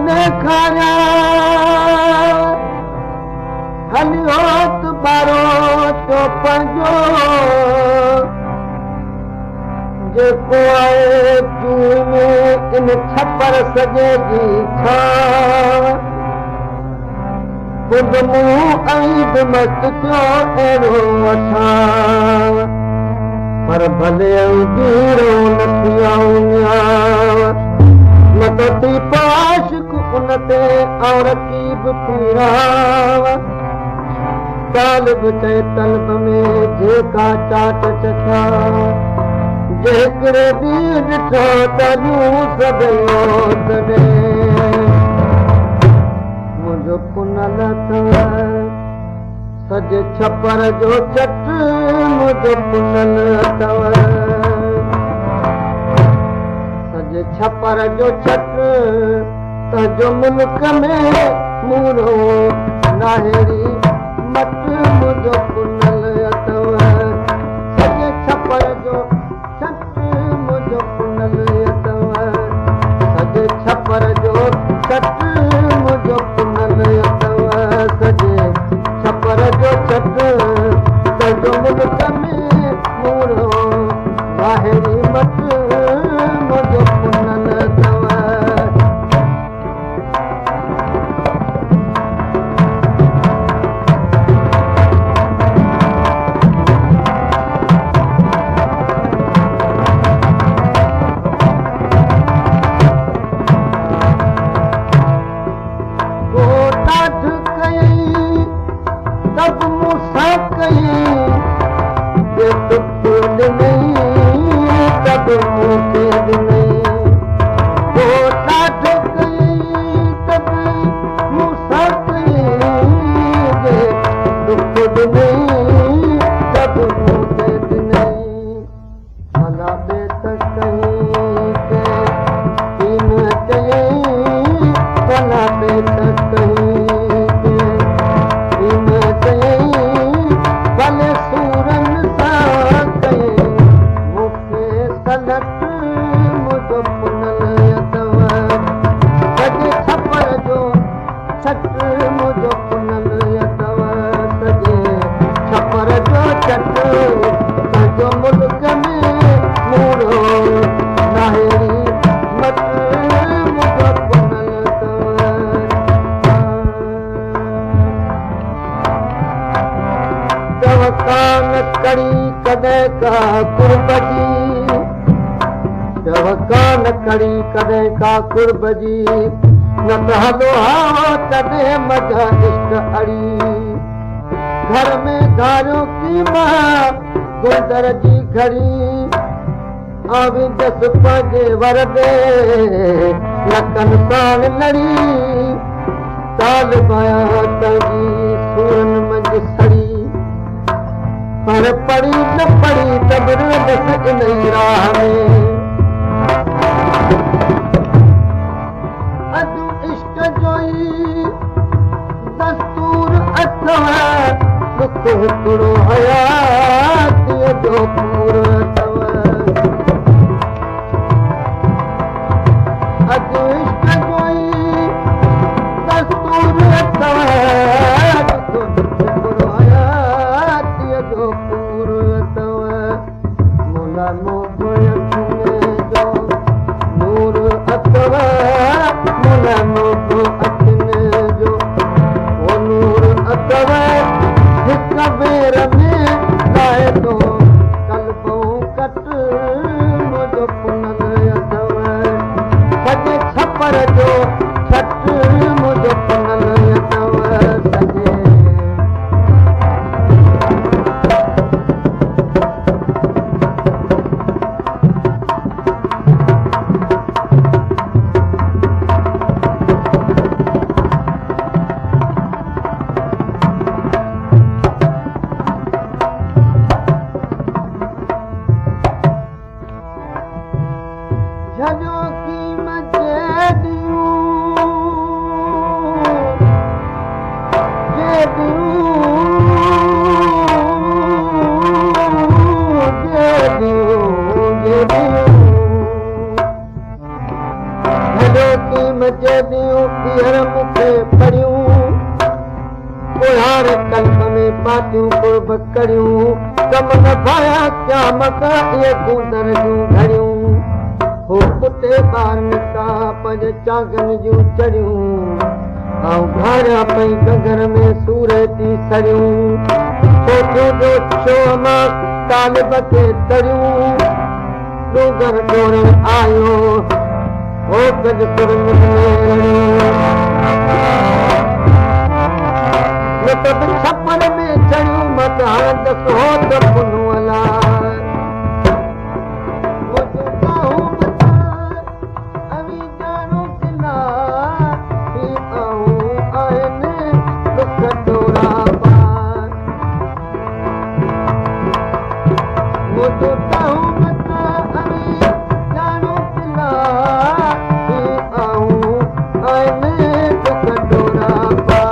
ڏيکاريان، هليو ته ٻاروچو پنهنجو، جيڪو آهي چونء ۾ ان ڇپر سڄي جي ڇانو. خود مون ۽ به مست ٿيو اهڙو اٿان، پر ڀلي ۽ جيئرو نه ٿيان نياء. متو ٿي پئو عاشق ان تي آئون رقيب ڦيراء. طالب چئي طلب ۾ جيڪا چاٽ چکيان، جيڪڙي ڏينهن ڏٺا تڏهن سڀئي اوت ڏي. منهنجو پنل اٿو سڄي ڇپر جو چٽ، منهنجو پنل اٿو سڄي ڇپر جو چٽ، تنهنجو ملڪ ۾ مورو ناهيڙي مٽ، منهنجو پنل اٿو سڄي ڇپر جو چٽ، منهنجو پنل اٿو سڄي ڇپر جو چٽ، منهنجو پنل اٿو سڄي ڇپر جو چٽ، تنهنجو ملڪ ۾ مورو ناهيڙي مٽ، منهنجو پنل اٿو. ڪو ڏاڍ ڪيئي ته به مون سان ڪيئي، جي دک ڏنئي ته به مون کي ڏنئي. ڪو ڏاڍ ڪيئي ته به مون سان ڪيئي، جي دک ڏنئي ته به مون کي ڏنئي. ڀلا ٻي ته ڪهين ڪي ڪين چيئين، ڀلا ٻي ته ڪهين ڪي ڪين چيئين، ڀلي سورن سان ڪيئين مون کي سلٽ، منهنجو پنل اٿو سڄي ڇپر جو ڇٽ، منهنجو پنل اٿو سڄي ڇپر جو ڇٽ، تنهنجو ملڪ ۾ مورو ناهيڙي مٽ، منهنجو پنل اٿو. چؤ ڪان ڪڙي ڪڏهن ڪا قرب جي، چؤ ڪان ڪڙي ڪڏهن ڪا قرب جي، نه ته هلو ها تڏهن مجهه عشق اڙي. گهر ۾ گهاريو ڪيما گوندر جي گهڙي، آ ويندس پنهنجي ور ڏي لڪن ساڻ لڙي. طالب آهيان تنهنجي سورن منجهه سڙي، پر پڙي نه پڙي ته به رهندس انهي راهه ۾. اڌ عشق جو ئي دستور اٿو، ڏک هڪڙو حياتيء جو پور اٿو. اڌ عشق جو ئي دستور اٿو، ڏک هڪڙو حياتيء جو پور اٿو. مولا موب اکين جو نور اٿو، مولا موب اکين جو او نور اٿو، هڪ وير ۾ لاهي ٿو قلبئون ڪٽ، منهنجو پنل اٿو سڄي ڇپر جو ڇٽ، منهنجو پنل اٿو سڄي. جهڄو ڪيم جيڏيون. جيڏيون ٻيهر مون کي پڙهيون. ڪوهيار قلب ۾ پاتيون قرب ڪڙيون. ڪم نه ڀايان قيامت اهي گوندر جون گهڙيون. هو ڪتي ٻار نڪتا پنهنجي چانگن جون چڙيون. آئون گهاريان پئي گهگهر ۾ سورهيتي سڙيون. ڇو ٿيون جو ڇوهه مان طالب کي تڙيون. ڏونگر ڏورڻ آيو هو گڏ سرنگ ۾ رڙيو. نه ته به ڇپر ۾ ڇڙيون مت هڻندس هوت پنهونء لاء. منهنجون دانهون متان اوهين ڄاڻو گلا، هي آهون آهن ڏک ڏوراپا. منهنجون دانهون متان اوهين ڄاڻو گلا، هي آهون آهن ڏک ڏوراپا.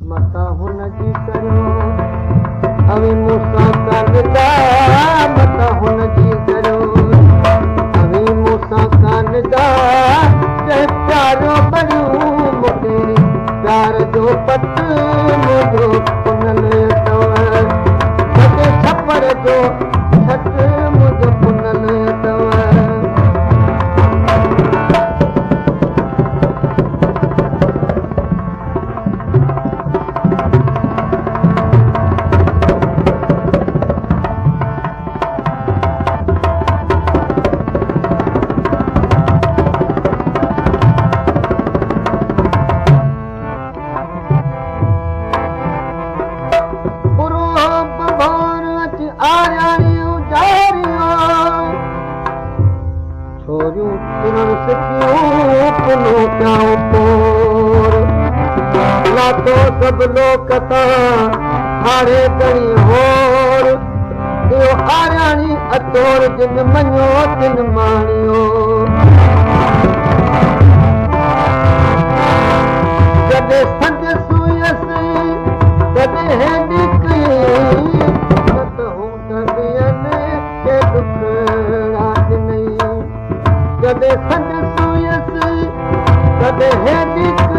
متان هن جي ڪريو اوهين مون سان ڪا ندا، متان هن جي ڪريو اوهين مون سان ڪا ندا، جنهن پياريو ٻريون مون کي پيار جو پٽ منهنجو پنهل اٿو، ڇڏي ڇپر جو ڇٽ منهنجو پنهل اٿو. پروهه ڀنڀور اچ آرياڻي اجاريو، ڇوريون ترڻ سکيون پنهون ڪيائون پور. لاٿو سڀ لوڪ تان هاڙهي ڳڻي هور، اهو آرياڻي اتور جن مڃيو تن ماڻيو. جڏهن سنگ سوئيس تڏهن هيڏي ڪئي، نه ته هوند ٻين کي ڏکڙا ڏنئي. جڏهن سنگ سوئيس تڏهن هيڏي ڪئي.